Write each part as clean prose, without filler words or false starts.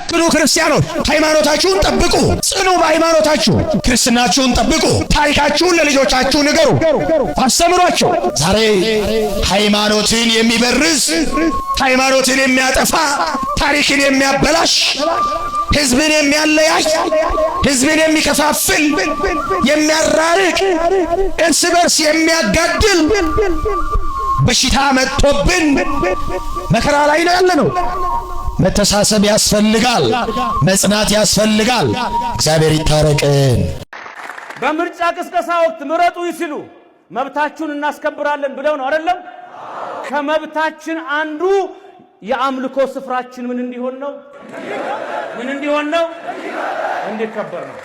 ጨክኑ ክርስቲያኖች፣ ሃይማኖታችሁን ጠብቁ፣ ጽኑ በሃይማኖታችሁ፣ ክርስትናችሁን ጠብቁ፣ ታሪካችሁን ለልጆቻችሁ ንገሩ፣ አስተምሯቸው። ዛሬ ሃይማኖትን የሚበርዝ፣ ሃይማኖትን የሚያጠፋ፣ ታሪክን የሚያበላሽ፣ ህዝብን የሚያለያይ፣ ህዝብን የሚከፋፍል፣ የሚያራርቅ፣ እርስ በርስ የሚያጋድል በሽታ መጥቶብን መከራ ላይ ነው ያለነው። መተሳሰብ ያስፈልጋል። መጽናት ያስፈልጋል። እግዚአብሔር ይታረቅን። በምርጫ ቅስቀሳ ወቅት ምረጡ ሲሉ መብታችሁን እናስከብራለን ብለው ነው አይደለም? ከመብታችን አንዱ የአምልኮ ስፍራችን ምን እንዲሆን ነው? ምን እንዲሆን ነው? እንዲከበር ነው።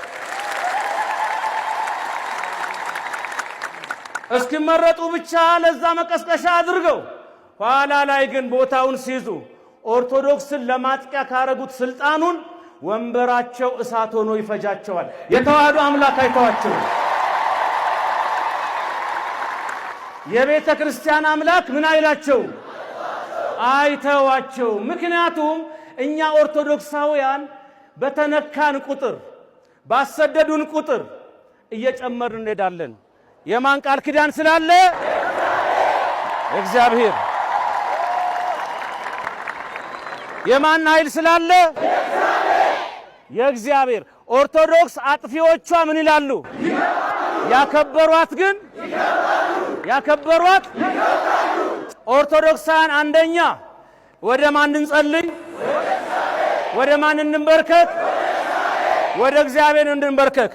እስኪመረጡ ብቻ ለዛ መቀስቀሻ አድርገው ኋላ ላይ ግን ቦታውን ሲይዙ ኦርቶዶክስን ለማጥቂያ ካረጉት ስልጣኑን ወንበራቸው እሳት ሆኖ ይፈጃቸዋል። የተዋህዶ አምላክ አይተዋቸውም። የቤተ ክርስቲያን አምላክ ምን አይላቸው? አይተዋቸው። ምክንያቱም እኛ ኦርቶዶክሳውያን በተነካን ቁጥር፣ ባሰደዱን ቁጥር እየጨመርን እንሄዳለን። የማን ቃል ኪዳን ስላለ? እግዚአብሔር። የማን ኃይል ስላለ? የእግዚአብሔር። ኦርቶዶክስ አጥፊዎቿ ምን ይላሉ? ያከበሯት ግን ያከበሯት ኦርቶዶክሳን አንደኛ ወደ ማን እንጸልይ? ወደ ማን እንበርከክ? ወደ እግዚአብሔር እንድንበርከክ።